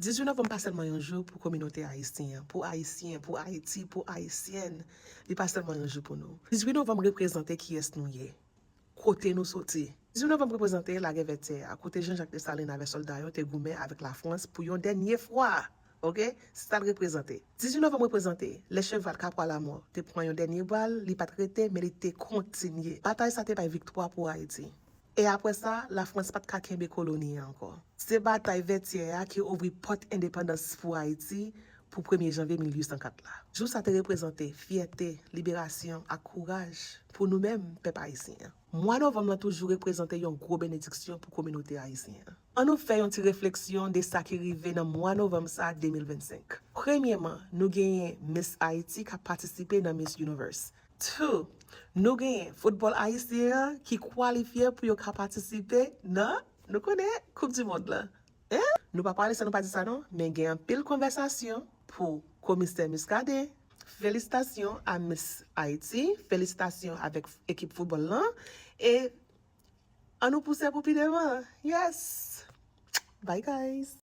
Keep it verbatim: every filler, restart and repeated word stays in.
Dizuit novanm pa sèlman yon jou pou kominote ayisyen an, pou ayisyen, pou Ayiti, pou ayisyèn. Li pa sèlman yon jou pou nou. Dizuit novanm reprezante kiyès nou ye, kote nou soti. Dizuit novanm reprezante lagè Vètyè a, kote Jean-Jacques Dessalines avèk sòlda yo te goumen avèk Lafrans pou yon dènye fwa. Oke? Se sa l reprezante. Dizuit novanm reprezante lè cheval Kapwa Lamò te pran yon dènye bal, li pa t rete, men li te kontinye. Batay sa te bay viktwa pou Ayiti. E apre sa, Lafrans pa t ka kenbe koloni an ankò. Se batay Vètyè a ki ouvri pòt endepandans pou Ayiti pou premye janvye mil uit san kat la. Jou sa te reprezante fyète, liberasyon ak kouraj pou nou menm, pèp ayisyen an. Mwa novanm lan toujou reprezante yon gwo benediksyon pou kominote ayisyen an. An nou fè yon ti refleksyon de sa ki rive nan mwa novanm sa de mil vennsenk. Premyeman, nou genyen Miss Haiti k ap patisipe nan Miss Universe. Two, nou genyen foutbòl ayisyen an ki kwalifye pou yo ka patisipe nan, nou konnen, Koup di Mond lan. Hein? Nou pa pale san nou pa di sa non, men gen anpil konvèsasyon pou Komisè Muscadin. Felisitasyon a Miss Haiti, felisitasyon avèk ekip foutbòl lan, e an nou pouse pou pi devan. Yes! Bye guys!